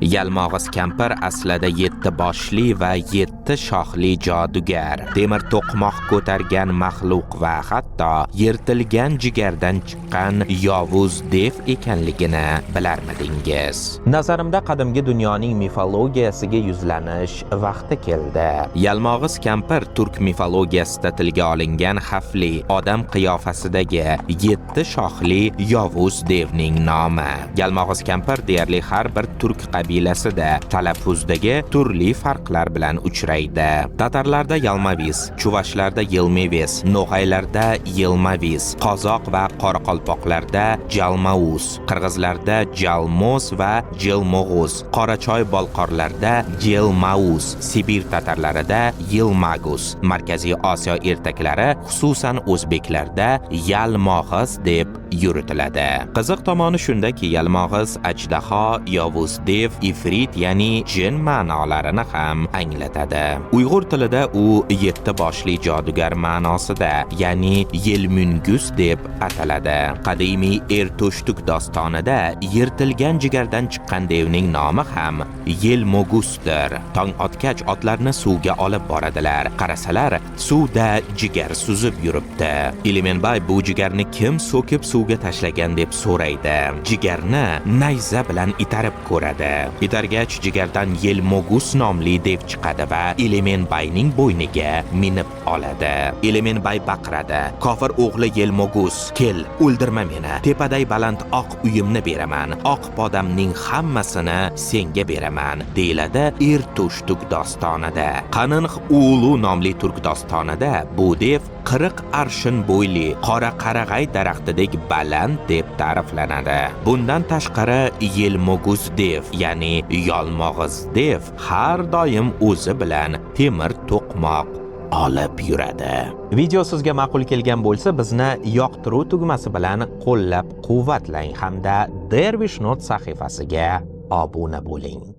Yalmog'iz kampir aslida 7 boshli va 7 shoxli jodugar, temir to'qmoq ko'targan maxluq va hatto yirtilgan jigardan chiqqan yovuz dev ekanligini bilarmidingiz? Nazarimda qadimgi dunyoning mifologiyasiga yuzlanish vaqti keldi. Yalmog'iz kampir turk mifologiyasida tilga olingan xavfli odam qiyofasidagi 7 shoxli yovuz devning nomi. Yalmog'iz kampir deyarli har bir turk qabilasida talaffuzdagi turli farqlar bilan uchraydi. Tatarlarda yalmaviz, chuvashlarda yilmeves, no'g'aylarda yilmaviz, qozoq va qoraqalpoqlarda jalmauz, qirg'izlarda jalmoz va jilmo'g'uz, qorachoy bolqorlarda jelmauz, Sibir tatarlarida yilmagus, Markaziy Osiyo ertaklari, xususan o'zbeklarda yalmog'iz deb yuritiladi. Qiziq tomoni shundaki, yalmog'iz ajdaho, yovuz dev, ifrit, ya'ni jin ma'nolarini ham anglatadi. Uyg'ur tilida u 7 boshli jodugar ma'nosida, ya'ni yelmungus deb ataladi. Qadimiy Erto'shtuk dostonida yirtilgan jigardan chiqqan devning nomi ham Yelmogusdir. Tong otgach otlarni suvga olib boradilar. Qarasalar, suvda jigar suzib yuribdi. Ilimenbay bu jigarni kim so'kib suvga tashlagan deb so'raydi. Jigarni nayza bilan itarib ko'radi. Itargach jigardan Yelmogus nomli dev chiqadi va Ilimenbayning bo'yniga minib oladi. Ilimenbay baqiradi: "Kofir o'g'li Yelmogus, kel, o'ldirma meni. Tepaday baland oq uyimni beraman. Oq podamning hammasini senga beraman", deyiladi Erto'shtuk dostonida. Qaninx Ulu nomli turk dostonida bu dev 40 arshin bo'yli, qora qarag'ay daraxtidek baland deb ta'riflanadi. Bundan tashqari Yelmoguz dev, ya'ni yolmog'iz dev har doim o'zi bilan temir to'qmoq olib yuradi. Video sizga ma'qul kelgan bo'lsa, bizni yoqtiruv tugmasi bilan qo'llab-quvvatlang hamda Dervish Note sahifasiga obuna bo'ling.